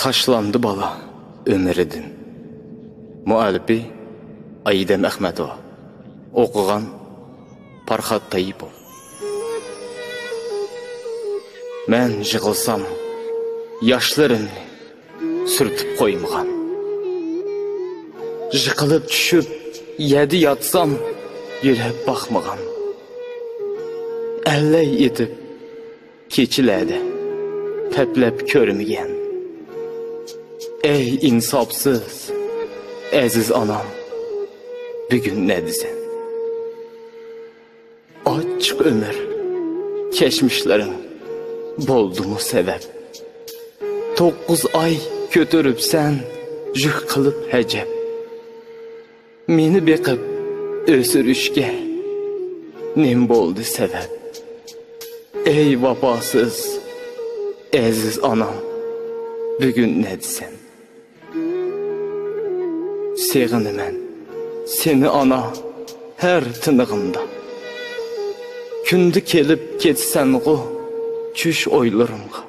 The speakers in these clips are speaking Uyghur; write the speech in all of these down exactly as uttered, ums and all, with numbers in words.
تاشلاندى بالا ئۆمرىدىن. مۇئەللىپى ئايدەم ئەخمەتوۋا. ئوقۇغان پارخات تايىپوف. مەن يىغلىسام، ياشلىرىمنى سۈرتۈپ قويمىغان. يىقىلىپ چۈشۈپ، يەردە ياتسام، يۆلەپ باقمىغان. ئەللەي ئېتىپ، كېچىلەردە پەپلەپ كۆرمىگەن. ئەي ئىنساپسىز، ئەزىز ئانام، بۈگۈن نەدىسەن؟ ئاچچىق ئۆمۈر، كەچمىشلىرىڭ بولدىمۇ سەۋەب؟ توققۇز ئاي كۆتۈرۈپسەن يۈك قىلىپ ھەجەپ. مېنى بېقىپ ئۆسۈرۈشكە نېمە بولدى سەۋەب؟ ئەي ۋاپاسىز، ئەزىز ئانام، بۈگۈن نەدىسەن؟ سېغىنىمەن سېنى ئانا، ھەر تىنىقىمدا. كۈندە كېلىپ كېتىسەنغۇ چۈش ئويلىرىمغا.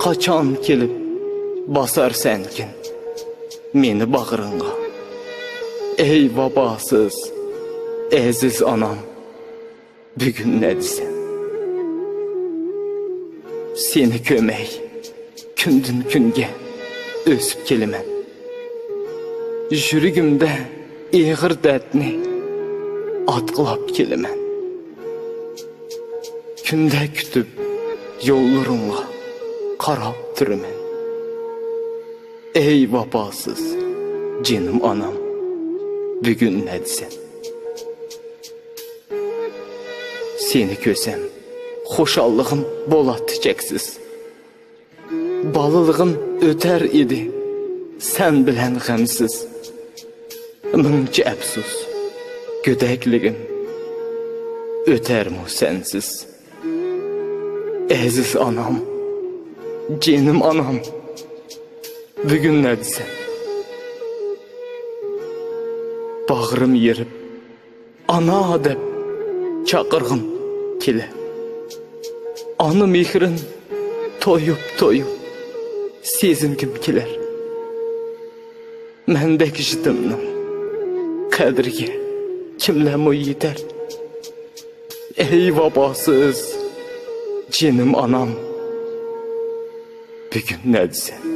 قاچان كېلىپ باسارسەنكىن مېنى باغرىڭغا؟ ئەي ۋاپاسىز، ئەزىز ئانام، بۈگۈن نەدىسەن؟ سېنى كۆرمەي كۈندىن كۈنگە ئۆسۈپ كېلىمەن. يۈرىكىمدە ئېغىر دەردنى ئاتقىلاپ كېلىمەن. كۈندە كۈتۈپ يوللىرىڭغا قاراپ تۇرىمەن. ئەي ۋاپاسىز جېنىم ئانام، بۈگۈن نەدىسەن؟ سېنى كۆرسەم خۇشاللىقىم بولاتتى چەكسىز. بالىلىقىم ئۆتەر ئىدى سەن بىلەن غەمسىز. مىڭچە ئەپسۇس، گۆدەكلىكىم ئۆتەرمۇ سەنسىز؟ ئەزىز ئانام، جېنىم ئانام، بۈگۈن نەدىسەن؟ باغرىم يېرىپ، ئانا دەپ چاقىرغۇم كېلە. ئانا مېھرىن تويۇپ، تويۇپ سېزىنگۈم كېلەر. مەندەك يېتىمنىڭ قەدرىگە كىملەرمۇ يېتەر؟ ئەي ۋاپاسىز جېنىم ئانام، بۈگۈن نەدىسەن؟